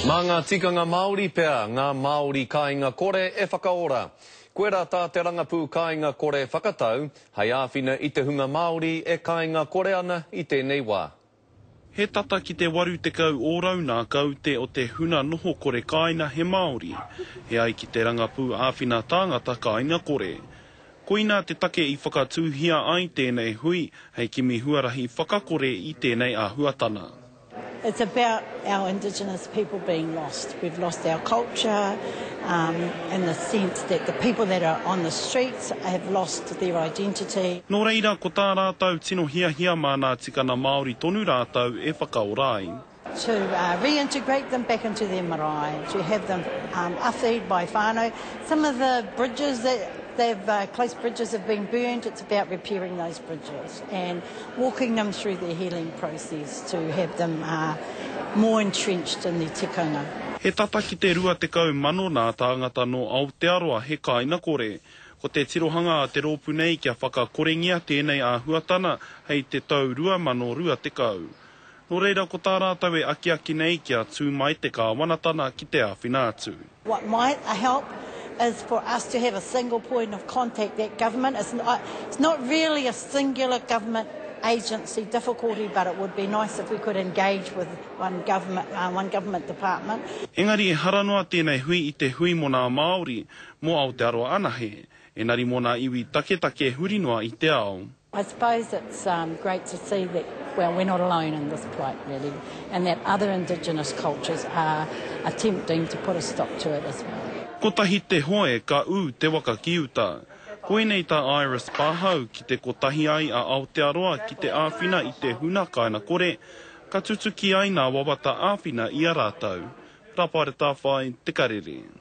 Mā ngā tikanga Māori pea ngā Māori kāinga kore e whakaora. Koirā tā te rangapū Kāinga Kore whakatau hei āwhina i te hunga Māori e kāinga kore ana i tēnei wā. He tata ki te 80 ōrau nā kaute o te huna noho kore kāina he Māori, e ai ki te rangapū āwhina tāngata kāinga kore. Koinā te take i whakatūhia ai tēnei hui hei kimi huarahi whakakore i tēnei āhuatana. It's about our indigenous people being lost. We've lost our culture um, in the sense that the people that are on the streets have lost their identity. Nō reira, ko tā rātou tino hiahia mā nā tikana Māori tonu rātou e whakaora ai. To reintegrate them back into their marae, to have them um, awhied by whānau. Some of the bridges that they've, close bridges have been burned, it's about repairing those bridges and walking them through their healing process to have them more entrenched in their tikanga. He tata ki te 20 mano nā tāngata nō Aotearoa he kāinga kore. Ko te tirohanga a te rōpū nei kia whakakorengia tēnei āhuatana hei te tau 2020. Nō reira ko tā rātou e akiaki nei kia tū mai te kāwanatana ki te āwhina atu. What might help is for us to have a single point of contact that government is not, it's not really a singular government agency difficulty but it would be nice if we could engage with one government, uh, one government department. Engari ehara noa tēnei hui i te hui mō nā Māori, mō Aotearoa anahe, enari mō nā iwi taketake huri noa i te ao. I suppose it's um, great to see that, well, we're not alone in this plight, really, and that other Indigenous cultures are attempting to put a stop to it as well. Kotahi te hoe ka ū te waka ki uta. Koinei tā Iris Pahau ki te kotahi ai a Aotearoa ki te āwhina i te huna kāinga kore, ka tutuki ai nā wawata āwhina i a rātou. Rapaere Tāwhai, Te Karere.